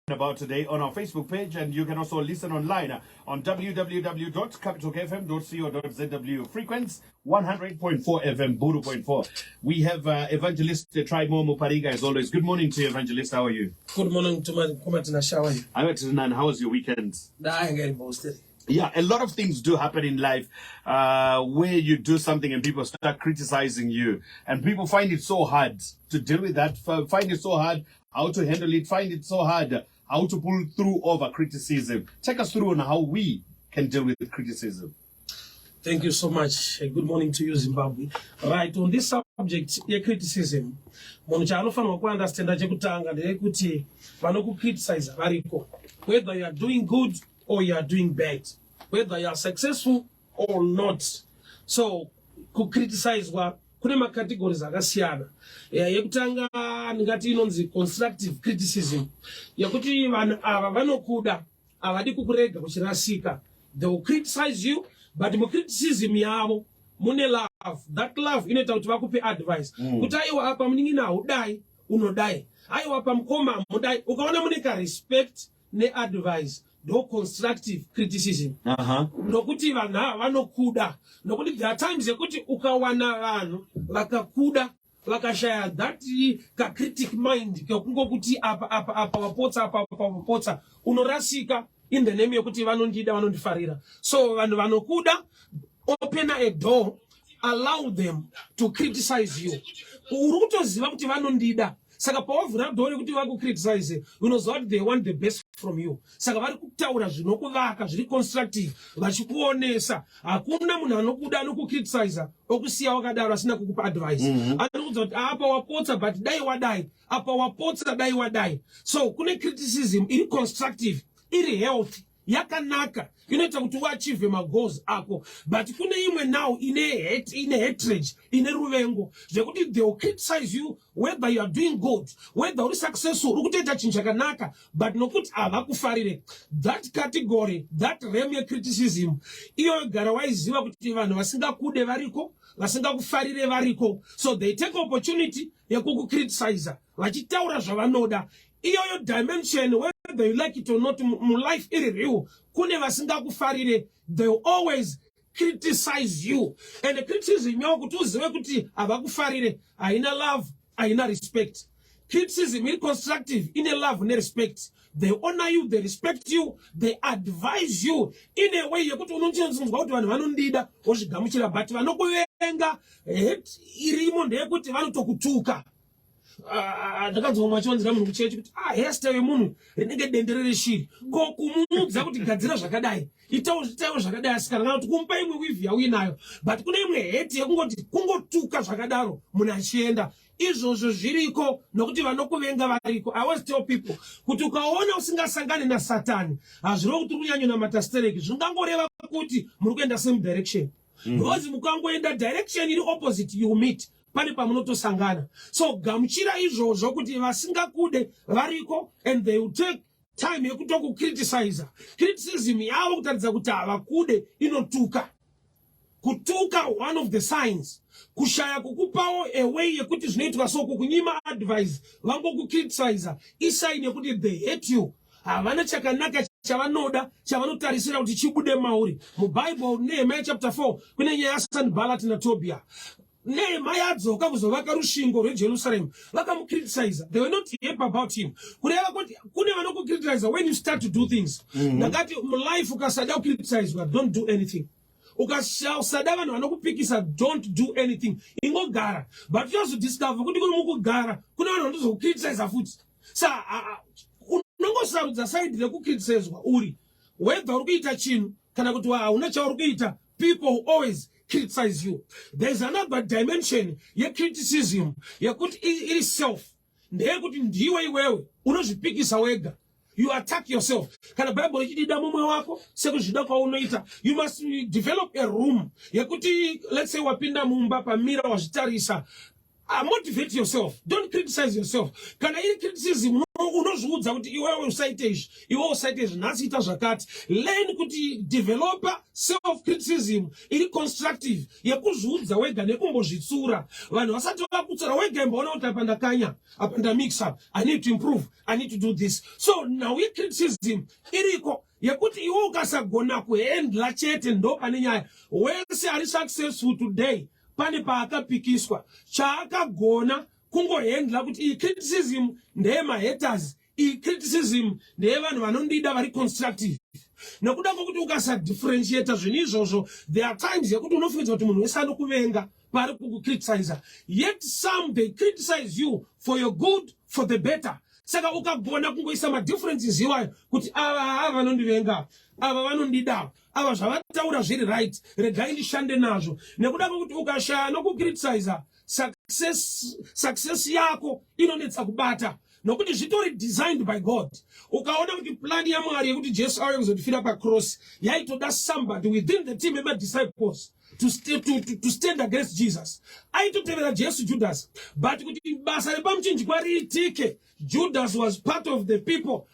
About today on our Facebook page, and you can also listen online on www.capitalfm.co.zw. Frequency 100.4 FM, Buru.4. We have Evangelist Trymore Mupariga as always. Good morning to you, Evangelist. How are you? Good morning to my Kumatina. How are you? I'm excellent. How was your weekend? Ndainge posted. Yeah, a lot of things do happen in life where you do something and people start criticizing you, and people find it so hard to deal with that, find it so hard how to handle it, find it so hard how to pull through over criticism. Take us through on how we can deal with criticism. Thank you so much. Good morning to you, Zimbabwe. Right, on this subject yecriticism, munhu chaanofanirwa kuunderstanda chekutanga ndeyekuti vanokukriticize variko, whether you are doing good or you are doing bad, whether you are successful or not. So kucriticizwa kune macategories akasiyana. Yekutanga ndingati inonzi constructive criticism, yekuti vanhu ava vanokuda, havadi kukurega kuchirasika. They will criticize you, but mucriticism yavo mune love. That love inoita kuti vakupe advice kuti aiwa, apa munin'ina haudai, unodai, aiwa, apa mukoma hamudai. Ukaona mune karespect neadvice, ndo constructive criticism, nokuti vanhu ava vanokuda. Nokuti there are times yekuti ukawana vanhu vakakuda vakashaya that kacritic mind kekungokuti apa, apa, apa wapotsa, apa, apa wapotsa, unorasika in the name yekuti vanondida, vanondifarira. So vanhu vanokuda, open a door, allow them to criticize you. Uri kutoziva kuti vanondida, saka pawavhura door rekuti vakucriticize, unoziva kuti they want the best from you. Saka vari kutaura zvinokuvaka, zviri constructive, vachikuonesa. Hakuna munhu anokuda anokucriticiza okusiya wakadaro asina kukupa advice. Anokuudza kuti apa wapotsa, but dai wadai, apa wapotsa, dai wadai. So kune criticism iri constructive, iri healthy, yakanaka, inoita kuti uachieve magoals ako. But kune imwe now ine hate, ine hatred, ine ruvengo, zvekuti they will criticize you whether you are doing good, whether uri successful, uri kutoita chinhu chakanaka, but nokuti havakufarire. That category, that realm yecriticism iyoyo, gara waiziva kuti vanhu vasingakude variko, vasingakufarire variko. So they take opportunity yekukucriticiza vachitaura zvavanoda. Iyoyo dimension, whether you like it or not, mulife iri real, kune vasingakufarire. They will always criticize you, and the criticism yavo, kuti uzive kuti havakufarire, haina love, haina respect. Criticism iri constructive ine love nerespect. They honor you, they respect you, they advise you in a way yekuti unonzwa kuti vanhu vanondida, wozvigamuchira. But vanokuvenga, hate irimo ndeyekuti vanotokutuka. Ah, ndakanzwa mumwe achiwanzira munhu kuchechi kuti ah, hairstyle yemunhu rinenge dendere reshiri. Ko kumuudza kuti gadzira zvakadai, itawo, itawo zvakadai, asikana, kana kuti kumupa imwe weave yauinayo. But kune imwe hate yekungoti kungotuka zvakadaro munhu achienda. Izvozvo zviriko nokuti vanokuvenga variko. I always tell people kuti ukaona usingasangani nasatani, hazvireva kuti uri kunyanyonamata stereki, zvingangoreva kuti muri kuenda same direction, because mukangoenda direction iri opposite, you meet pane pamunotosangana. So gamuchira izvozvo kuti vasingakude variko, and they will take time yekutokukriticiza. Criticism yavo kutaridza kuti havakude inotuka. Kutuka, one of the signs, kushaya kukupawo a way yekuti zvinoitwa so, kukunyima advice, vangokukriticiza, isign yekuti they hate you. Havana chakanaka chavanoda, chavanotarisira kuti chibude mauri. Mubhaibheri, Nehemiah chapter 4, kune nyaya yaSanballat naTobia. Nehemiah adzoka kuzovaka rusvingo rweJerusarema, vakamukriticiza. They were not happy about him. Kureva kuti kune vanokukriticiza when you start to do things. Ndakati mulife ukasada kukriticizwa, don't do anything. Ukasada vanhu vanokupikisa, don't do anything, ingogara. But uchazodiscover kuti kuri mukugara kune vanhu vanotozokukriticiza futi. Sa unongosarudza side rekucriticizwa uri, whether uri kuita chinhu kana kuti hauna chauri kuita, people will always criticize you. There's another dimension yecriticism yekuti iri self, ndeyekuti ndiwe iwewe unozvipikisa wega. You attack yourself. Kana Bhaibheri ichidida mumwe wako sekuzvida kwaunoita, you must develop a room yekuti, let's say wapinda mumba pamira, wazvitarisa, motivate yourself, don't criticize yourself. Kana iri criticism, unoona Unozviudza kuti iwewe usaite izvi, iwe usaite izvi, nhasi ita zvakati. Learn kuti developa self criticism iri constructive, yekuzviudza wega nekumbozvitsura vanhu vasati vakutsura. Wega imboona kuti apa ndakanya, apa ndamix up, I need to improve, I need to do this. So nhau yecriticism iriko yekuti iwe ukasagona kuhandla chete, ndo pane nyaya. Wese ari successful today pane paakapikiswa. Chaakagona kungohandla kuti iyi criticism ndeyemahaters, iyi criticism ndeyevanhu vanondida vari constructive. Nekuda kwokuti ukasadifferentiata zvinhu izvozvo, there are times yekuti unofungidzwa kuti munhu wese anokuvenga pari kukucriticiza, yet some, they criticize you for your good, for the better. Saka ukagona kungoisa madifferences iwayo kuti ava ava vanondivenga, ava vanondida, ava zvavataura zviri right, regai ndishande nazvo. Nekuda kwokuti ukashaya nokucriticiza, success yako inonetsa kubata, nokuti zvitori designed by God. Ukaona kuti plan yaMwari yekuti Jesu auye kuzotifira pacross yaitoda somebody within the team yemadisciples to stand against Jesus. Aitotevera Jesu, Judas, but kuti basa repamuchinjikwa riitike, Judas was part of the people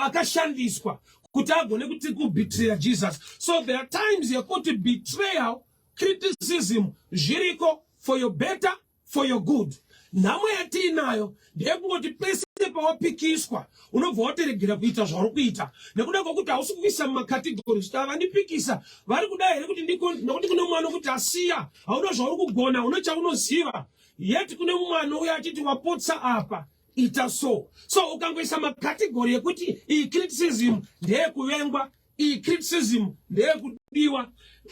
akashandiswa kuti agone kuti kubetraya Jesus. So there are times yekuti betrayal, criticism zviriko for your better, for your good. Nhamo yatiinayo ndeyekungoti pese pawapikiswa unobva watoregera kuita zvauri kuita, nekuda kwokuti hausi kuisa mumacategories kuti ava ndipikisa vari kuda here kuti nokuti kune mwana kuti asiya hauna zvauri kugona, una chaunoziva, yet kune mumwe anouya achiti wapotsa apa, ita so. So ukangoisa macategory ekuti iyi criticism ndeyekuvengwa, iyi criticism ndeyekudiwa,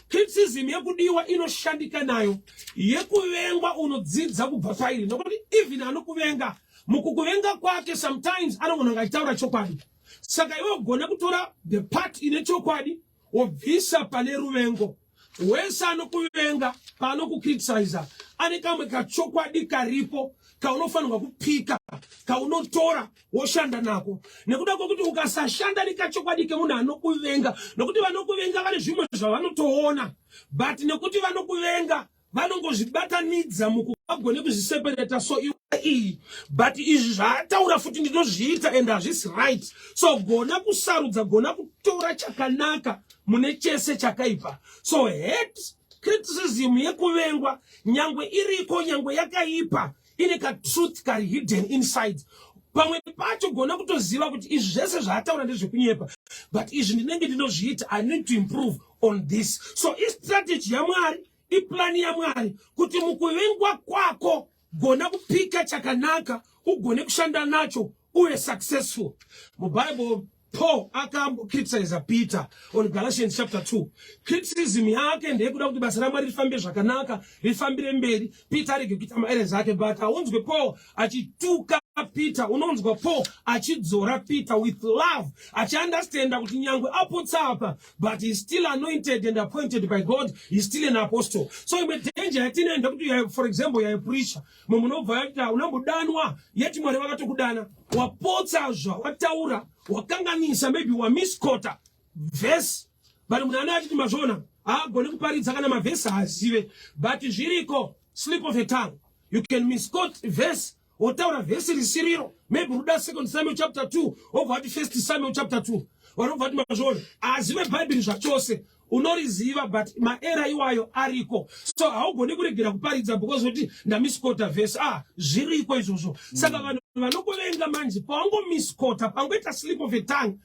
criticism yekudiwa inoshandika nayo, yekuvengwa unodzidza kubva pairi, nokuti even anokuvenga, mukukuvenga kwake sometimes anogona kunge achitaura chokwadi. Saka iwe ugone kutora the part ine chokwadi, wobvisa pane ruvengo. Wese anokuvenga, paanokukriticiza, ane kamwe kachokwadi karipo kaunofanirwa kupika, kaunotora woshanda nako. Nekuda kwekuti ukasashanda nekachokwadi kemunhu anokuvenga, nokuti vanokuvenga vane zvimwe zvavanotoona, but nekuti vanokuvenga vanongozvibatanidza mukuvagone kuzviseparata. So iwe iyi, but izvi zvaataura futi ndinozviita and hazvisi right. So gona kusarudza, gona kutora chakanaka mune chese chakaipa. So hate criticism yekuvengwa, nyangwe iriko, nyangwe yakaipa, ine katruth kari hidden inside. Pamwe pacho gona kutoziva kuti izvi zvese zvaataura ndezvekunyepa, but izvi ndinenge ndinozviita, I need to improve on this. So istrategy yaMwari, iplani yaMwari kuti mukuvengwa kwako gona kupika chakanaka, ugone kushanda nacho, uve successful. Mubible Paul akambocriticiza Peter on Galatians chapter 2. Criticism yake ndeyekuda kuti basa raMwari rifambe zvakanaka, rifambire mberi, Peter arege kuita maerrors ake. But haunzwe Paul achituka Peter, unonzwa Paul achidzora Peter with love, achiunderstanda kuti nyangwe apotsa apa, but he is still anointed and appointed by God, he is still an apostle. So imwe danger yatinayo ndekuti, for example, yaipreacher mumwe munobva yaita unambodanwa, yeti Mwari vakatokudana, wapotsa zvawataura, wakanganisa, maybe wamisquota verse, but munhu ane achiti mazvona haagoni kuparidza kana mavhesi haazive. But zviriko, slip of a tongue, you can misquote verse, wotaura vhesi risiriro. Maybe ruda Second Samuel chapter 2, wobva wati First Samuel chapter 2. Vanobva vati mazvona azive Bhaibheri zvachose. Unoriziva, but maerror iwayo ariko. So haugoni kuregera kuparidza because kuti ndamisquota vhesi. Ah, zviriko izvozvo. Saka vanhu vanokuvenga manje, pawangomisquota, pangoita slip of a tongue,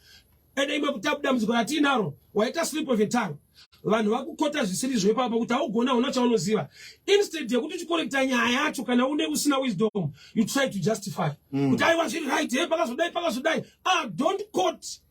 ende imwe dambudziko ratiinaro, waita slip of a tongue, vanhu vakuquota zvisirizvo ipapo kuti haugona, hauna chaunoziva. Instead yekuti uchicorrecta nyaya yacho, kana une usina wisdom, you try to justify kuti aiwa, zviri right, he pakazodai, pakazodai. Ah, don't quote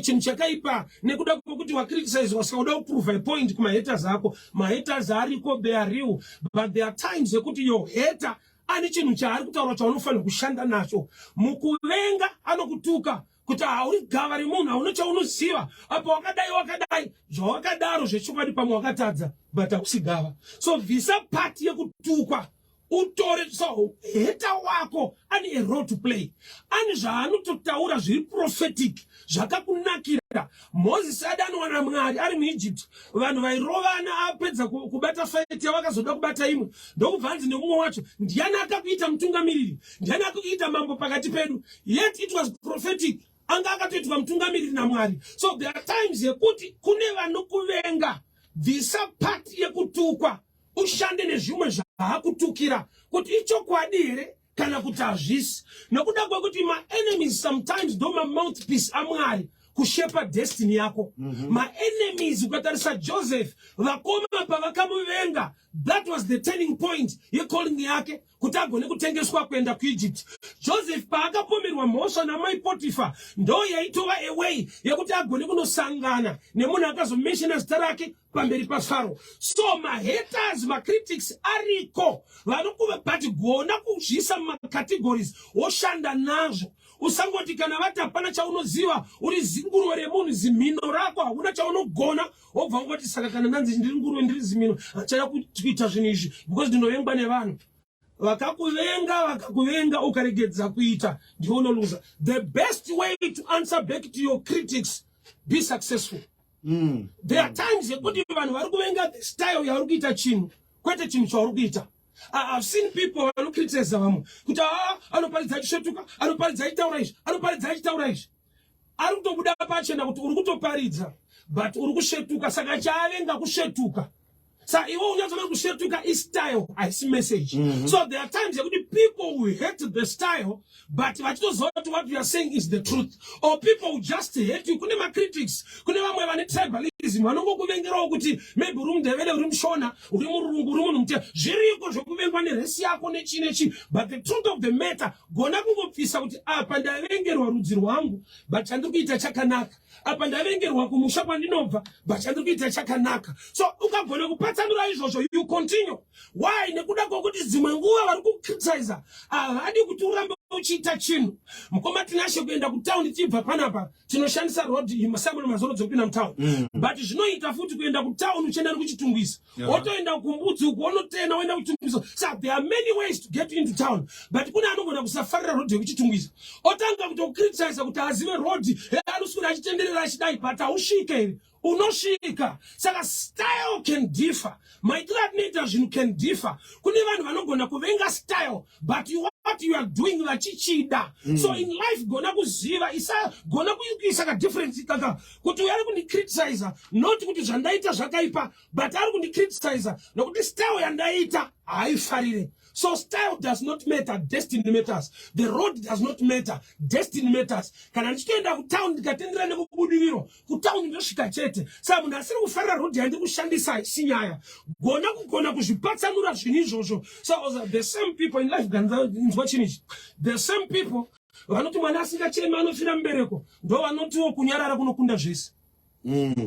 chinhu chakaipa nekuda kwekuti wacriticizwa, saka uda kuprova a point kumahaters ako. Mahaters ariko, they are real, but there are times yekuti your hater ane chinhu chaari kutaura chaunofanira kushanda nacho. Mukuvenga anokutuka kuti hauri gava remunhu, hauna chaunoziva, apa wakadai, wakadai, zvawakadaro zvechokwadi, pamwe wakatadza, but hausi gava. So bvisa part yekutukwa, utore. So hater wako ane a role to play, ane zvaanototaura zviri prophetic zvakakunakira. Vanokuvenga. Mozisi adanwa naMwari ari muEgypt, vanhu vairovana, apedza kubata fight yavakazoda kubata imwe, ndokubva anzi nemumwe wacho, "Ndiani akakuita mutungamiriri? Ndiani akakuita mambo pakati pedu?" Yet it was prophetic, anga akatoitwa mutungamiriri naMwari. So there are times yekuti kune vanokuvenga. Bvisa part yekutukwa, ushande nezvimwe zvaakutukira, kuti ichokwadi here kana kuti hazvisi, nekuda kwekuti maenemies sometimes ndo mamouthpiece aMwari kushepa destiny yako. Maenemies, ukatarisa Joseph, vakoma pavakamuvenga, that was the turning point yecalling yake kuti agone kutengeswa kuenda kuEgypt. Joseph paakapomerwa mhosva namai Potifa, ndo yaitova a way yekuti agone kunosangana nemunhu akazomentiona zita rake pamberi paFaro. So mahaters, macritics ariko vanokuva, but gona kuzviisa mumacategories, woshanda nazvo. Usangoti kana vati hapana chaunoziva, uri zinguruve remunhu, zimhino rako, hauna chaunogona, wobva ungoti, "Saka kana ndanzi ndiri nguruve, ndiri zimhino, handichada kuita zvinhu izvi because ndinovengwa nevanhu." Vakakuvenga, vakakuvenga, ukaregedza kuita, ndiwe unoluza. The best way to answer back to your critics, be successful. There are times yekuti vanhu vari kuvenga the style yauri kuita chinhu, kwete chinhu chauri kuita. I've seen people vanocriticize vamwe kuti aa, anoparidza achisvetuka, anoparidza achitaura izvi, anoparidza achitaura izvi. Ari kutobuda pachena kuti uri kutoparidza, but uri kusvetuka. Saka chaavenga kusvetuka. Sa iwe unyatsona kusvetuka istyle, haisi message. So there are times yekuti people will hate the style, but vachitoziva kuti what you are saying is the truth, or people who just hate you. Kune macritics, kune vamwe vane tribalism, vanongokuvengerawo kuti maybe uri muNdevere, uri muShona, uri murungu, uri munhu mutema. Zviriko zvekuvengwa nerace yako nechii nechii, but the truth of the matter, gona kungobvisa kuti apa ndavengerwa rudzi rwangu, but chandiri kuita chakanaka. Apa ndavengerwa kumusha kwandinobva, but chandiri kuita chakanaka. So ukagona kupatsanura izvozvo, you continue. Why? Nekuda kwokuti dzimwe nguva vari kucriticiza havadi kuti urambe uchiita chinhu. Mukoma Tinashe, kuenda kutaundi tibva panapa, tinoshandisa road Samuel Mazoro dzekupinda mutauni, but zvinoita futi kuenda kutauni uchienda nekuChitungwiza, wotoenda kuMbudzi uku, wonotena woenda kuChitungwiza. So there are many ways to get into town, but kune anogona kusafarira road yekuChitungwiza, otanga kutocriticiza kuti azive road, anoswera achitenderera achidai, but hausvike here? Unosvika. Saka style can differ, maitiro atinoita zvinhu can differ. Kune vanhu vanogona kuvenga style, but what you are doing vachichida. So in life gona kuziva, isa gona kuisa kadifference kaka kuti uyu ari kundicriticiza not kuti zvandaita zvakaipa, but ari kundicriticiza nokuti style yandaita haifarire. So style does not matter, destiny matters. The road does not matter, destiny matters. Kana ndichitoenda kutown, ndikatendera nekuBudiriro, kutown ndosvika chete. Saka munhu asiri kufarira road yandiri kushandisa haisi nyaya. Gona kugona kuzvipatsanura zvinhu izvozvo. So the same people in life, nzwa chinhu ichi, the same people vanoti mwana asingachemi anofira mubereko, ndo vanotiwo kunyarara kunokunda zvese.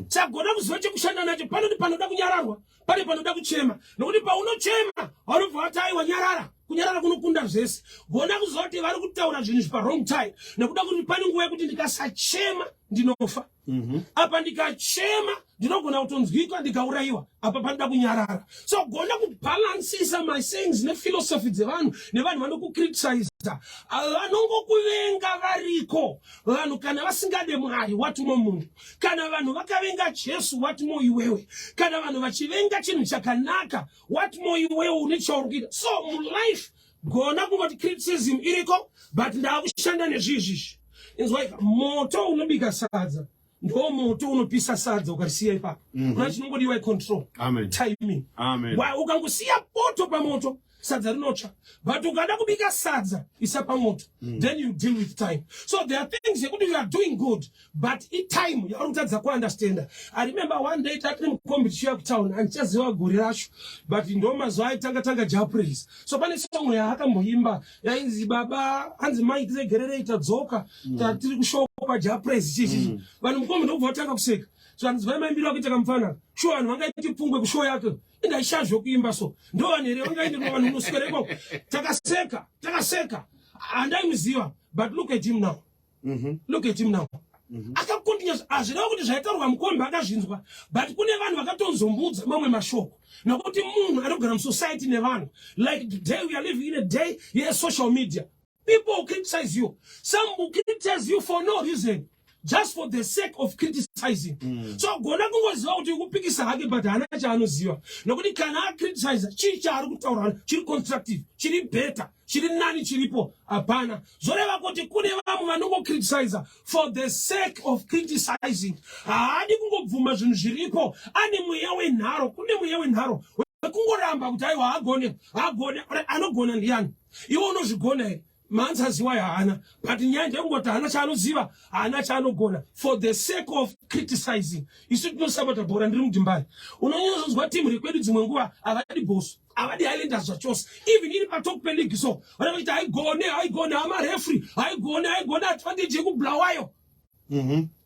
Chagona kuziva chekushanda nacho. Panoti panoda kunyararwa, pane panoda kuchema, nokuti paunochema vanobva vati, "Aiwa, nyarara, kunyarara kunokunda zvese." Gona kuziva kuti vari kutaura zvinhu zvi pawrong time, nekuda kuti pane nguva yekuti ndikasachema ndinofa. Apa ndikachema ndinogona kutonzwikwa ndikaurayiwa. Apa panoda kunyarara. So gona kubhalansisa my sayings nephilosophy dzevanhu nevanhu vanokucriticiza. Vanongokuvenga variko vanhu. Kana vasingade Mwari, watimo munhu. Kana vanhu vakavenga Jesu, watimo iwewe. Kana vanhu vachivenga chinhu chakanaka, watimo iwewe une chauri kuita. So mulife gona kungoti criticism iriko, but ndaakushanda nezvizvizvi. Inzwaika, moto unobika sadza ndo moto unopisa sadza ukarisiya ipapo. Kuna chinongodiwa icontrol, timing. Ukangosiya poto pamoto, sadza rinotsva, but ukada kubika sadza, isa pamoto. Then you deal with time. So there are things yekuti you are doing good, but itime yauri kutadza kuunderstanda. I remember one day tatiri mukombi tichiuya kutown, handichaziva gore racho, but ndo mazuva aitanga tanga Jah Prayzah. So pane song yaakamboimba yainzi, "Baba hanzi mai tiregererei, tadzoka." Tatiri kushopa Jah Prayzah chichichi. Vanhu mukombi ndokubva vatanga kuseka. So hanzi vai maimbiro akuita kamufana shuwa, vanhu vangaiti pfungwe kushow yake indaisha zvokuimba. So ndo vanhu here vangaende vanhu unoswera ikoko? Takaseka, takaseka, handaimuziva, but look at him now. Look at him now. Akakontinya. Hazvireva kuti zvaitaurwa mukombi akazvinzwa, but kune vanhu vakatonzombudza mamwe mashoko, nokuti munhu anogara musociety nevanhu. Like today we are living in a day yesocial media. People will criticize you. Some will criticize you for no reason. just for the sake of criticizing. So gona kungoziva kuti kupikisa hake, but haana chaanoziva, nokuti kana acriticize, chii chaari kutaura chiri constructive, chiri better, chiri nani? Chiripo hapana. Zvoreva kuti kune vamwe vanongocriticiza for the sake of criticizing. Haadi kungobvuma zvinhu zviripo, ane mweya wenharo. Kune mweya wenharo wekungoramba kuti aiwa, haagone, haagone. Anogona ndiani? Iwe unozvigona here? Maanswers iwayo haana, but nyaya ndeyekungoti haana chaanoziva, haana chaanogona, for the sake of criticizing. Isu tinosapota bhora, ndiri muDimbare. Unonyatsoonzwa timu rekwedu dzimwe nguva havadi Bosso, havadi Highlanders zvachose, even iri patop peleague. So vanenge vachiti haigone, haigone, hamarefri haigone, haigone, advantage yekuBulawayo.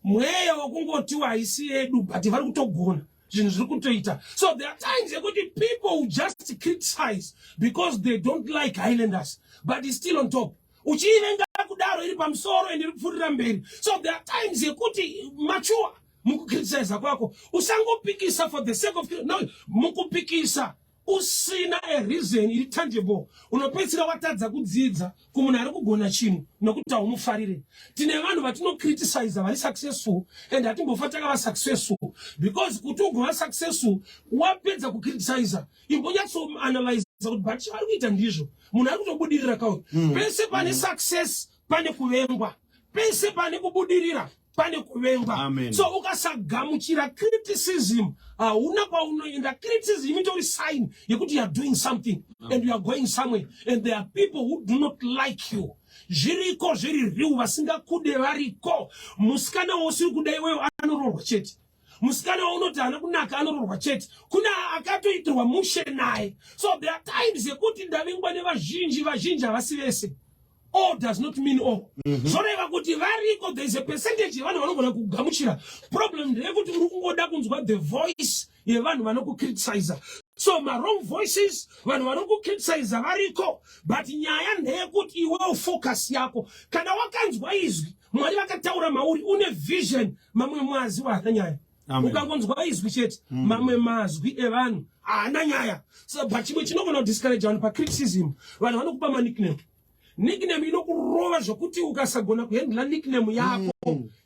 Mweya wekungotiwa haisi yedu, but vari kutogona zvinhu zviri kutoita. So there are times yekuti people will just criticize because they don't like Highlanders, but is still on top. Uchiivenga kudaro, iri pamusoro ende iri kupfuurira mberi. So there are times yekuti mature mukukriticiza kwako. Usangopikisa for the sake of, no. Mukupikisa usina a reason iri tangible, unopedzisira watadza kudzidza kumunhu ari kugona chinhu nokuti haumufarire. Tine vanhu vatinocriticiza vari successful, and hatimbofa takava successful, because kuti ugova successful, wapedza kucriticiza, imbonyatsoanalyza kuti but chaari kuita ndizvo, munhu ari kutobudirira kauyu. Pese pane success pane kuvengwa, pese pane kubudirira pane kuvengwa. Amen. So ukasagamuchira criticism, hauna kwaunoenda. Criticism itori sign yekuti you are doing something and you are going somewhere, and there are people who do not like you. Zviriko, zviri real, vasingakude variko. Musikana wausiri kuda iweyo anoroorwa chete. Musikana waunoti haana kunaka anoroorwa chete. Kuna akatoitirwa mushe naye. So there are times yekuti ndavengwa nevazhinji. Vazhinji havasi vese. All does not mean all. Zvoreva kuti variko, there is a percentage yevanhu vanogona kugamuchira. Problem ndeyekuti uri kungoda kunzwa the voice yevanhu vanokukriticiza. So mawrong voices, vanhu vanokukriticiza variko, but nyaya ndeyekuti iwewo focus yako, kana wakanzwa izwi, Mwari vakataura mauri, une vision, mamwe mazwi haana nyaya. Amen. Ukangonzwa izwi chete, mamwe mazwi evanhu haana nyaya. So but chimwe chinogona kudiscourage vanhu pacriticism, vanhu vanokupa manickname. Nickname inokurova zvokuti ukasagona kuhandla nickname yako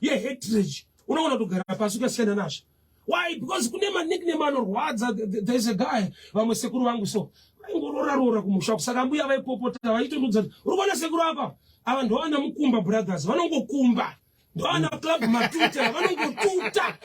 yehatred, unogona kutogara pasi ukasiyana nazvo. Why? Because kune manickname anorwadza. There is a guy, vamwe sekuru vangu, so vaingorora rora kumusha. Saka mbuya vaipopota vaitonudza kuti uri kuona sekuru apa, ava ndovana Mukumba Brothers, vanongokumba, ndovana Club Matute, vanongotuta.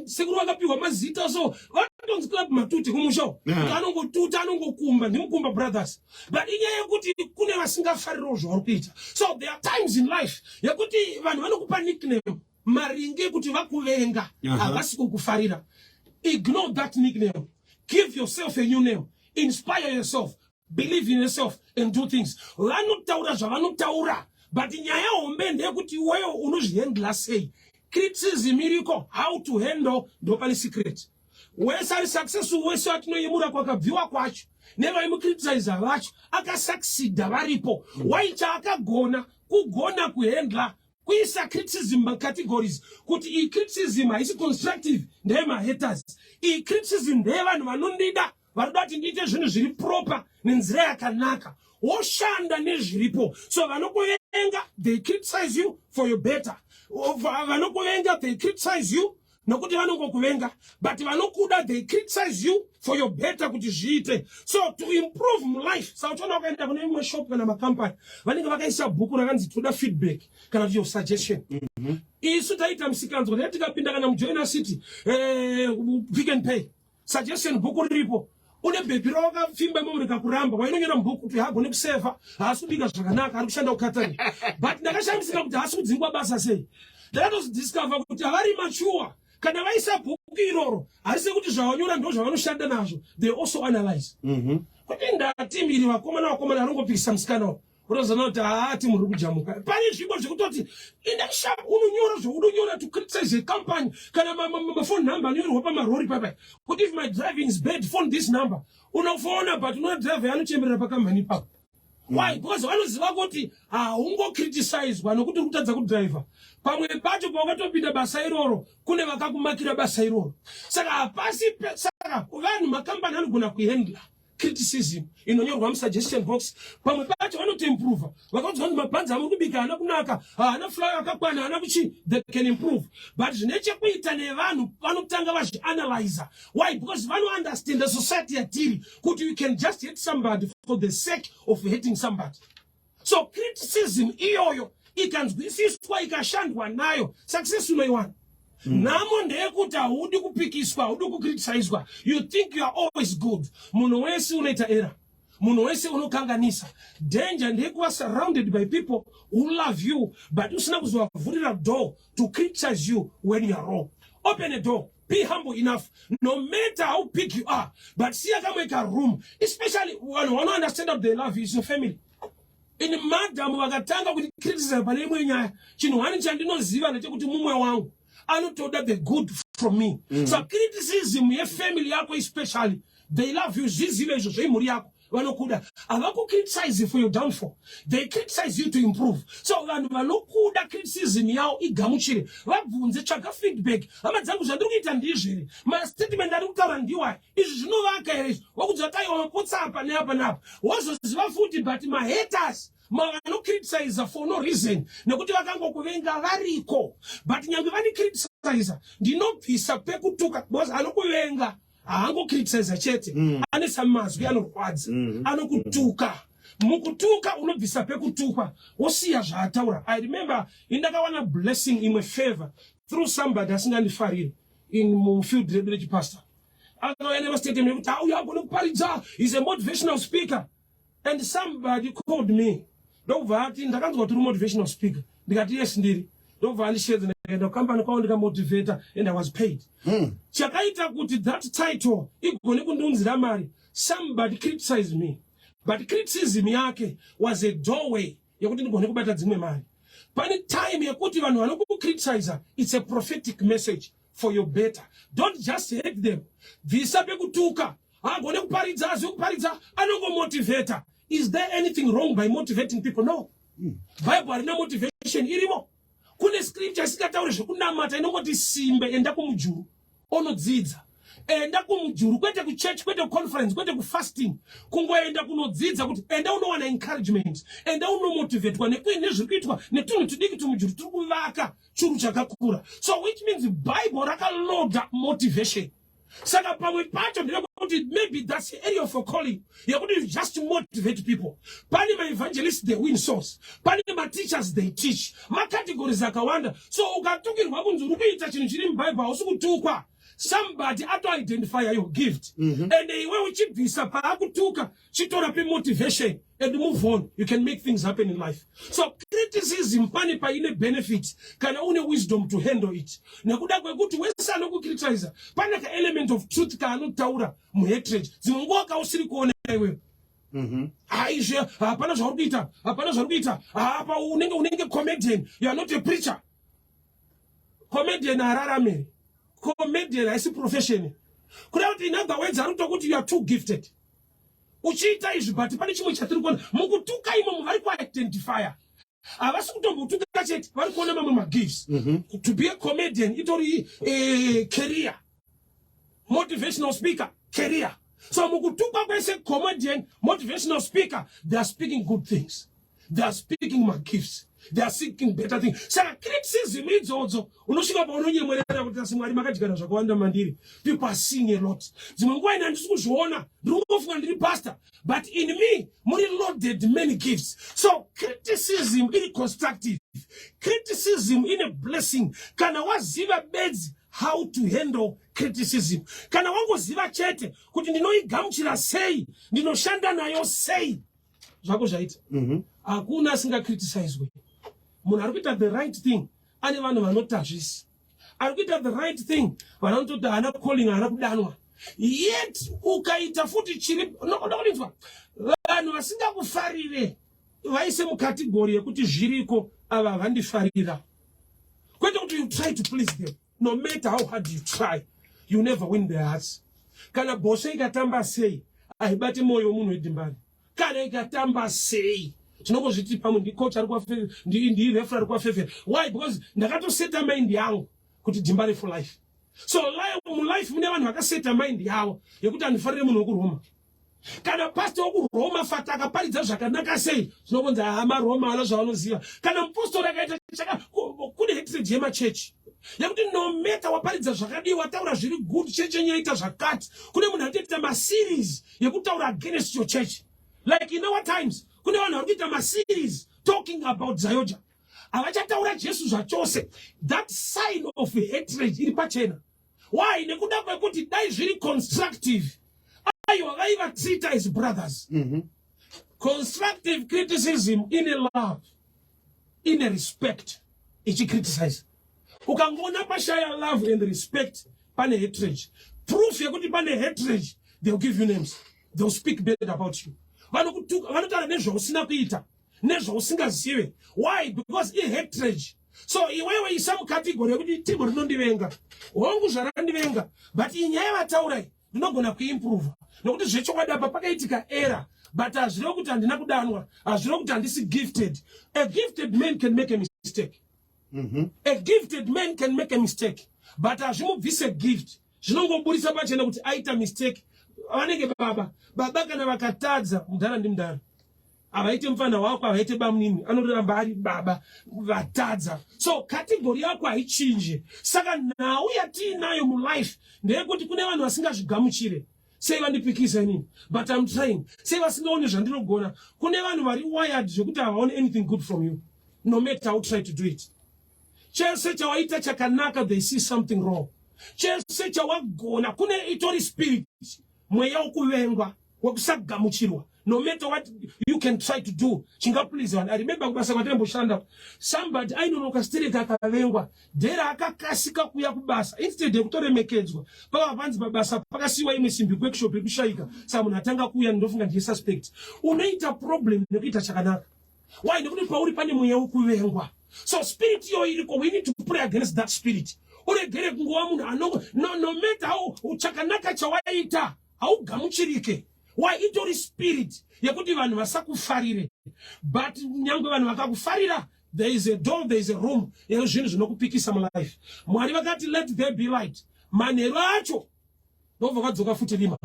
Sekuru vakapiwa mazita, so vatonzi Club Matute kumusha uko. Kuti anongotuta, anongokumba, ndiMukumba Brothers. But inyaya yekuti kune vasingafaririwo zvauri kuita. So there are times in life yekuti vanhu vanokupa nickname maringe kuti vakuvenga, havasi kukufarira. Ignore that nickname. Give yourself a new name. Inspire yourself, believe in yourself and do things. Vanotaura zvavanotaura, but nyaya hombe ndeyekuti iweyo unozvihandla sei. Criticism iriko, how to handle ndo pane secret. Wese ari successful, wese atinoyemura kwakabviwa kwacho nevaimukriticiza vacho, akasucceeda varipo. Why? Chaakagona kugona kuhandla, kuisa criticism macategories, kuti iyi criticism haisi constructive, ndeyemahaters, iyi criticism ndeyevanhu vanondida, varikuda kuti ndiite zvinhu zviri proper nenzira yakanaka, woshanda nezviripo. So vanokuvenga, they criticize you for your better. Vanokuvenga, they criticize you nokuti vanongokuvenga, but vanokuda, they criticize you for your better, kuti zviite so to improve mulife. Saka uchiona ukaenda kune imwe shop kana makampani, vanenge vakaisa bhuku rakanzi "Toda feedback" kana kuti "Your suggestion". Isu taita musikanzwa tai tikapinda kana muJoina City, Pick and Pay, suggestion bhuku riripo. Une bhebhi rawakapfimba imomo, rikakuramba, wainonyora mubhuku kuti haagone kusevha, haasi kubika zvakanaka, ari kushanda kukatari. But ndakashamisika kuti haasi kudzingwa basa sei. Ndakatozidiscover kuti havari mature. Kana vaisa bhuku iroro, harisi kuti zvavanyora ndo zvavanoshanda nazvo. They also analyze kuti ndati miri vakomana, vakomana varongopikisa musikana uyu, unozoona kuti haati muri kujamuka. Pane zvipo zvekutoti enda sha unonyora zvaunonyora to criticize a company, kana mafone number anonyorwa pamarori papa kuti "If my driving is bad, phone this number." Unofona, but unoona driver yanochemberera pakambani ipapo. Why? Because vanoziva kuti haungocriticizwa nokuti uri kutadza kudhiraivha. Pamwe pacho pawakatopinda basa iroro, kune vakakumakira basa iroro. Saka hapasi, saka vanhu, makambani anogona kuhandla. Criticism inonyorwa musuggestion box, pamwe pacho vanotoimprova. Vakaudzwa kuti mabhanzi amuri kubika haana kunaka, haana flour yakakwana, haana kuchi, they can improve. But zvine chekuita nevanhu vanotanga vazvianalyza. Why? Because vanounderstand the society yatiri, kuti you can just hate somebody for the sake of hating somebody. So criticism iyoyo ikanzwisiswa, ikashandwa nayo, success unoiwana. Nhamo ndeyekuti haudi kupikiswa, haudi kucriticizwa. You think you are always good. Munhu wese unoita error, munhu wese unokanganisa. Danger ndeyekuva surrounded by people who love you, but usina kuzovavhurira door to criticize you when you are wrong. Open a door, be humble enough, no matter how big you are, but siya kamwe karoom, especially vanhu vanounderstand that they love you is your family. Ini madhamu vakatanga kuti criticize pane imwe nyaya, chinhu one chandinoziva ndechekuti mumwe wangu anotoda the good from me. So criticism yefamily yako especially, they love you. Zvizive izvo zveimhuri yako, vanokuda. Havakucriticize for your downfall, they criticize you to improve. So vanhu vanokuda, criticism yavo igamuchire, vabvunze, tsvaga feedback. Hama dzangu, zvandiri kuita ndizvo here? Mastatement ari kutaura ndiwai? Izvi zvinovaka here izvi? Wakudza kuti aiwa, mapotsa apa neapa neapa, wozoziva futi. But mahaters, vanocriticiza for no reason, nekuti vakangokuvenga, variko. But nyange vanicriticiza, ndinobvisa pekutuka, because anokuvenga haangocriticiza chete. Ane samazwi anorwadza, anokutuka. Mukutuka unobvisa pekutukwa, wosiya zvaataura. I remember indakawana blessing, imwe favor, through somebody asingandifariri in mufield redu rechipastor. Akauya nemastatement ekuti auya agone kuparidza, is a motivational speaker. And somebody called me, ndokubva ati, "Ndakanzwa kuti uri motivational speaker." Ndikati, "Yes, ndiri." Ndokubva andishedza, ndikaenda kukambani kwavo, ndikamotivata, and I was paid. Chakaita kuti that title igone kundiunzira mari, somebody criticized me, but criticism yake was a doorway yekuti ndigone kubata dzimwe mari. Pane time yekuti vanhu vanokucriticiza, it's a prophetic message for your better. Don't just hate them. Bvisa pekutuka. Haagone kuparidza, azive kuparidza, anongomotivata. Is there anything wrong by motivating people? No. Bible harina motivation irimo. Kune scripture isingatauri zvekunamata, inongoti simbe, enda kumujuru onodzidza. Enda kumujuru, kwete kuchurch, kwete kuconference, kwete kufasting, kungoenda kunodzidza, kuti enda unowana encouragement, enda unomotivatwa nezviri kuitwa netunhu tudiki tumujuru turi kuvaka churu chakakura. So which means Bible rakaloda motivation. Saka pamwe pacho ndinekuti maybe that's the area of a calling yekuti you just motivate people. Pane maevangelist, they win souls. Pane mateachers, they teach. Macategories akawanda. So ukatukirwa kunzi uri kuita chinhu chiri mubhaibheri, hausi kutukwa. Somebody atoidentify your gift. And iwe uchibvisa paakutuka, chitora pemotivation and move on. You can make things happen in life. So criticism pane paine benefit kana une wisdom to handle it, nekuda kwekuti wese anokukriticiza pane kaelement of truth kaanotaura muhatred, dzimwe nguva kausiri kuona iwewe. Haizve, hapana zvauri kuita, hapana zvauri kuita hapa. Unenge comedian, you are not a preacher. Comedian hararamiri, comedian haisi profession. Kuda kuti, in other words, ari kutokuti you are too gifted uchiita izvi, but pane chimwe chatiri kuona mukutuka imomo. Vari kuidentifya, havasi kutombotuka chete, vari kuona mamwe magifts. To be a comedian itori career, motivational speaker career. So mukutukwa kwese, comedian, motivational speaker, they are speaking good things, they are speaking magifts, they are seeking better things. Saka criticism idzodzo unosvika paunonyemwerera kuti, "Asi Mwari makadyara zvakawanda mandiri. People are seeing a lot." Dzimwe nguva ine handisi kuzviona, ndiri kungofunga ndiri pastor, but in me muri loaded many gifts. So criticism iri constructive, criticism ine blessing kana waziva bedzi how to handle criticism. Kana wangoziva chete kuti ndinoigamuchira sei, ndinoshanda nayo sei, zvako zvaita. Hakuna asingacriticizwe. Munhu ari kuita the right thing ane vanhu vanoti hazvisi. Ari kuita the right thing, vanhu vanototi haana calling, haana kudanwa. Yet ukaita futi chiri nokuda kuninzwa, vanhu vasingakufarire vaise mucategory yekuti zviriko, ava vandifarira, kwete kuti you try to please them. No matter how hard you try, you never win their hearts. Kana Bosso ikatamba sei, haibati mwoyo wemunhu weDembare. Kana ikatamba sei, tinongozviti pamwe ndicoach ari, ndireferee ari kuwafefera. Why? Because ndakatoseta mind yangu kuti Dembare for life. So mulife mune vanhu vakaseta mind yavo yekuti handifarire munhu wekuRoma. Kana pastor wekuRoma fata akaparidza zvakanaka sei, zvinongonzi hama Roma ana zvavanoziva. Kana mupostori akaita chaka, kune hatred yemachechi yekuti no matter waparidza zvakadii, wataura zviri good, chechi yenyu yaita zvakati, kune munhu anotoita maseries yekutaura against your church. Like in our times kune vanhu vari kuita maseries talking about ZAOGA, havachataura Jesu zvachose. That sign of hatred iri pachena. Why? Nekuda kwekuti dai zviri constructive, aiwa, vaivatreata as brothers. Constructive criticism ine love, ine respect ichicriticize. Ukangoona pashaya love and respect, pane hatred. Proof yekuti pane hatred, they'll give you names, they'll speak bad about you, vanokutuka, vanotaura nezvausina kuita, nezvausingazive. Why? Because ihatred. So iwewe isa mucategory yekuti team rinondivenga, hongu, zvarandivenga, but inyaya yavataurai ndinogona kuimprova, nokuti zvechokwadi apa pakaitika error, but hazvirevo kuti handina kudanwa, hazvirevo kuti handisi gifted. A gifted man can make a mistake. A gifted man can make a mistake, but hazvimubvise gift, zvinongoburisa pachena kuti aita mistake. Vanenge baba, baba kana vakatadza, mudhara ndimudhara, havaite mufana wako, havaite bamunini, anotoramba ari baba vatadza. So category yako haichinje. Saka nhau yatiinayo mulife ndeyekuti kune vanhu vasingazvigamuchire. Sei vandipikisa inini? But I'm trying. Sei vasingaoni zvandinogona? Kune vanhu vari wired zvekuti havaoni anything good from you, no matter how try to do it. Chese chawaita chakanaka, they see something wrong. Chese chawagona, kune itori spirit, mweya wokuvengwa, wekusagamuchirwa. No matter what you can try to do chingaplease vanhu. I remember kubasa kwataimboshanda, somebody ainonoka stereki, akavengwa dhera, akakasika kuuya kubasa instead yekutoremekedzwa. Pava panzi pabasa pakasiyiwa imwe simbi workshop yekushayika, saka munhu atanga kuuya, ndofunga ndiye suspect. Unoita problem nekuita chakanaka. Why? Nekuti pauri pane mweya wekuvengwa. So spirit iyoyo iriko. We need to pray against that spirit. Uregere kungova munhu ano no matter how chakanaka chawaita, haugamuchirike. Why? Itori spirit yekuti vanhu vasakufarire. But nyange vanhu vakakufarira, there is a door, there is a room yezvinhu zvinokupikisa mulife. Mwari vakati, "Let there be light." Manheru acho ndobva vadzoka futi rima.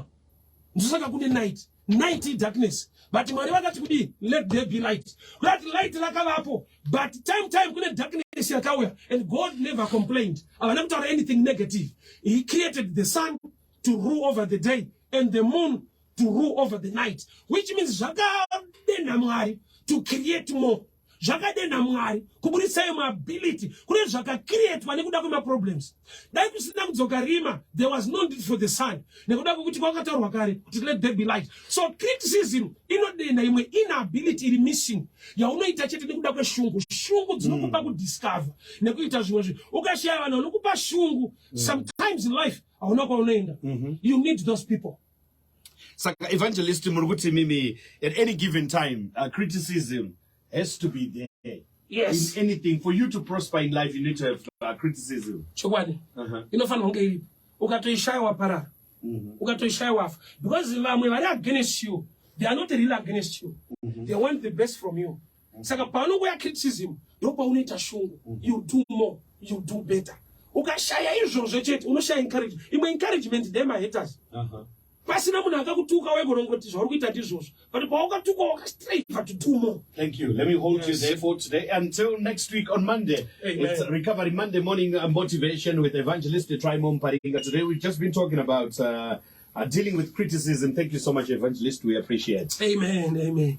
Ndosaka kune night. Night, darkness. But Mwari vakati kudii? "Let there be light." Kuti light rakavapo, but time kune darkness yakauya, and God never complained. Havana kutaura anything negative. He created the sun to rule over the day and the moon to rule over the night, which means zvakadenha Mwari to create more, zvakadenha Mwari kuburisa imwe ability. Kune zvakacreatwa nekuda kwemaproblems. Dai kusina kudzoka rima, there was no need for the sun, nekuda kwekuti kwakataurwa kare kuti, "Let there be light." So criticism inodenha imwe inability iri missing yaunoita chete nekuda kweshungu. Shungu dzinokupa kudiscover nekuita zvimwe zvinhu. Ukashaya vanhu vanokupa shungu, sometimes in life hauna kwaunoenda. You need those people. Saka evangelist, muri kuti mimi at any given time criticism has to be there? Yes. In anything, for you to prosper in life, you need to have criticism. Chokwadi. Inofanirwa kunge iripo. Ukatoishayiwa, parara. Ukatoishayiwa, afa, because vamwe vari against you, they are not really against you, they want the best from you. Saka paunongoya criticism, ndo paunoita shungu, you do more, you do better. Ukashaya izvozvo chete, unoshaya encourage. Imwe encouragement ndemahaters. Pasina munhu akakutuka, waigona zvauri kuita ndizvozvo, but pawakatukwa, wakastrive to do more. Thank you. Let me hold you there for today until next week on Monday. Amen. It's Recovery Monday Morning Motivation with Evangelist Trymore Muparinga. Today we've just been talking about dealing with criticism. Thank you so much, Evangelist. We appreciate. Amen, amen.